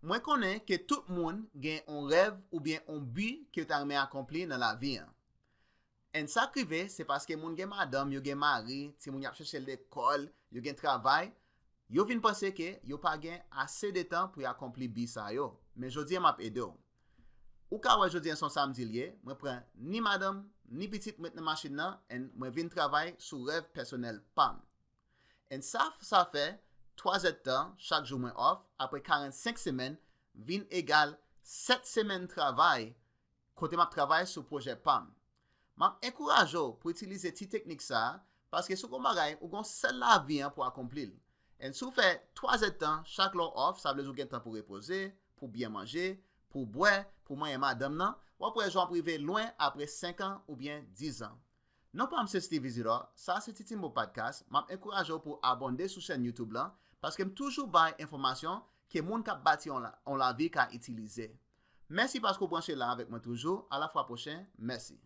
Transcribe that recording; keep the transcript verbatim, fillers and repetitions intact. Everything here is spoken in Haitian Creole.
Mwen konnen ke tout moun gen yon rèv oubyen yon bi ke yo ta renmen akonpli nan lavi an. And sa k rive, se paske moun gen madanm, yo gen mari, timoun y ap chèche lekòl, yo gen travay, yo vin panse ke yo pa gen ase de tan pou y akonpli bi sa yo. Men jodi an m ap ede w. Ou ka wè jodi an se yon samdi l ye, mwen pran ni madanm, ni pitit mwen nan machin nan, and mwen vin travay sou rèv pèsonèl pa m. And sa, sa fè twa zèdtan chak jou mwen off, apre karannsenk semèn, vin egal sèt semèn travay kote m ap travay sou pwojè pa m. M ap enkouraje w pou itilize ti teknik sa a, paske si w gen yon bagay, ou gen yon sèl lavi an pou akonpli l. And si w fè twa zèdtan chak lè w off, sa vle di w gen tan pou repoze, pou byen manje, pou bwè, pou manyen madanm nan, w ap wè jan w ap rive lwen apre senk an oubyen diz an. Non pa m se Steve Isidore, sa se Titimbo Podcast. M ap enkouraje w pou abòne sou chèn YouTube lan, paske m toujou bay enfòmasyon ke moun k ap bati yon la- yon lavi ka itilize. Mèsi paske w branche la avèk mwen toujou. A la fwa pwochen. Mèsi.